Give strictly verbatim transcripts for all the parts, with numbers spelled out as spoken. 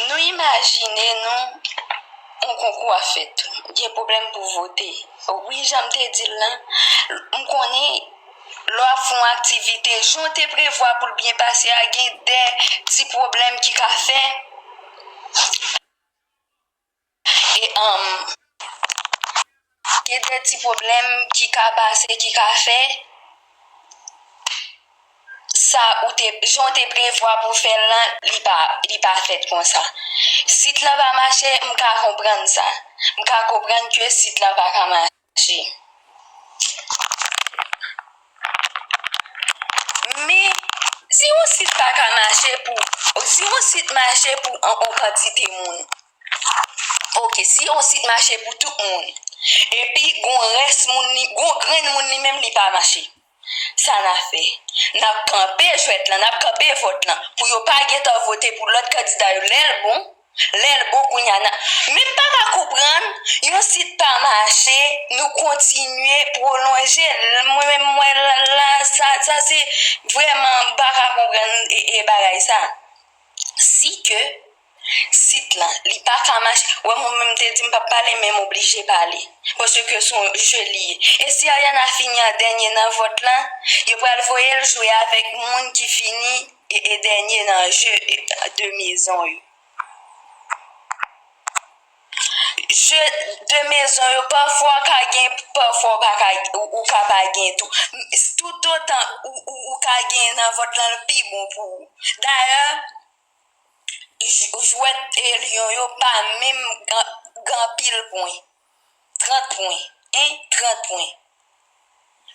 Nou imajine nou yon konkou ap fèt. Gen pwoblèm pou vote. Wi, jan m te di l lan, m konnen lè w ap fè yon aktivite, jan w te prevwa pou l byen pase a, gen de ti pwoblèm ki ka fè. E, um, gen de ti pwoblèm ki ka pase, ki ka fè sa ou te, jan w te prevwa pou fè l lan, li pa, li pa fèt konsa. Sit lan pa mache, m ka konprann sa. M ka konprann ke sit lan pa ka mache. Men, si yon sit pa ka mache pou, si yon sit mache pou yon, yon kantite moun, oke, si yon sit mache pou tout moun, epi gon rès moun li, gon grenn moun li menm li pa mache. Sa n a fè? N ap kanpe jwèt lan, n ap kanpe vòt lan, pou yo pa gentan vote pou lòt kandida yo. Lè l bon, lè l bon, kounye a n a. Men m pa ka konprann, yon sit pa mache, nou kontinye pwolonje l. Mwen menm, mwen la, la, sa, sa se vrèman, m pa ka konprann e, e bagay sa. Si ke sit lan, li pa ka mache. Wè, mwen menm te di m p ap pale, men m oblije pale. Paske se yon je li ye. E si Ariana fini an dènye nan vòt lan, yo pral voye l jwe avèk moun ki fini e, e dènye nan je, e, de mezon yo. Je de mezon yo, pafwa w ka gen, pafwa w pa ka, ou, ou ka pa gen tou. Toutotan ou, ou, ou ka gen nan vòt lan, l pi bon pou ou. Dayè, j-, jwèt e Lyon yo pa menm gen, gen anpil pwen. Trant pwen. En, trant pwen.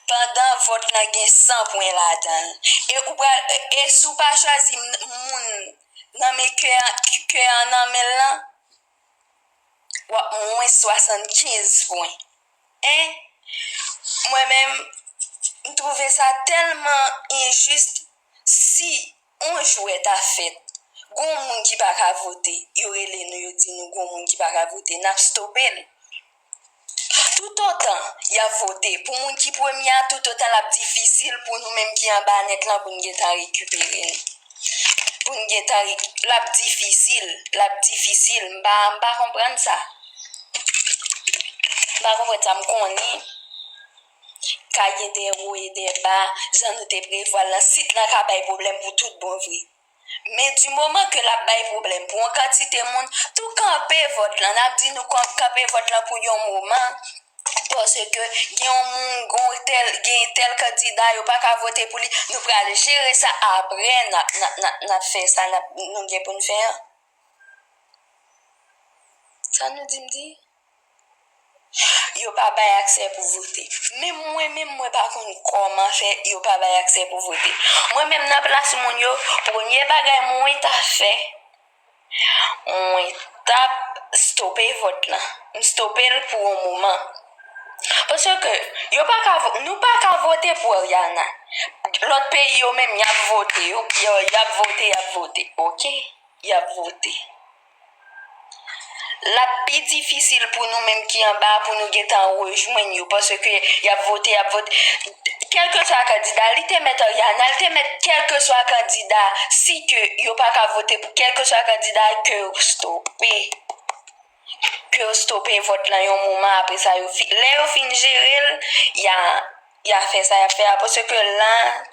Pandan vòt lan gen san pwen ladan l. E ou pral, e, e si w pa chwazi m-, moun nan men kè, kè an nan men l lan, w ap mwens swasannkenz pwen. En, mwen menm, m twouve sa tèlman enjis. Si yon jwèt ap fèt, gon moun ki pa ka vote, yo rele nou, yo di nou gon moun ki pa ka vote, n ap stope l. Toutotan y ap vote pou moun ki premye a, toutotan l ap difisil pou nou menm ki anba nèt lan pou n gentan rekipere n. Pou n gentan reki-, l ap difisil, l ap difisil. M pa, m pa konprann sa. M pa konprann sa, m konnen ka gen de wo e de ba, jan nou te prevwa l lan, sit lan ka bay pwoblèm pou tout bon vre. Men di moman ke l ap bay pwoblèm pou yon kantite moun, tou kanpe vòt lan. N ap di nou kan-, kanpe vòt lan pou yon moman, paske gen yon moun, gen yon tèl, gen tèl kandida, yo pa ka vote pou li. Nou pral jere sa apre, n ap, n ap, n ap, n ap fè sa n ap, nou gen pou n fè an. Sa nou di m di? Yo pa bay aksè pou vote. Menm mwen menm, mwen pa konn kòman fè yo pa bay aksè pou vote. Mwen menm nan plas moun yo, premye bagay mwen ta fè, mwen t ap stope vòt lan. M stope l pou yon moman. Paske yo pa ka vo-, nou pa ka vote pou Ariana. Lòt peyi yo menm, y ap vote, yo, yo, y ap vote, y ap vote. Oke? Y ap vote. L ap pi difisil pou nou menm ki anba a pou nou gentan rejwenn yo, paske y ap vote, y ap vote. Kèlkeswa kandida, li te mèt Ariana, li te mèt kèlkeswa kandida, si ke yo pa ka vote pou kèlkeswa kandida, ke yo stope. Ke yo stope vòt lan yon moman, apre sa yo fi-, lè yo fin jere l, y a, y a fè sa y ap fè a, paske lan,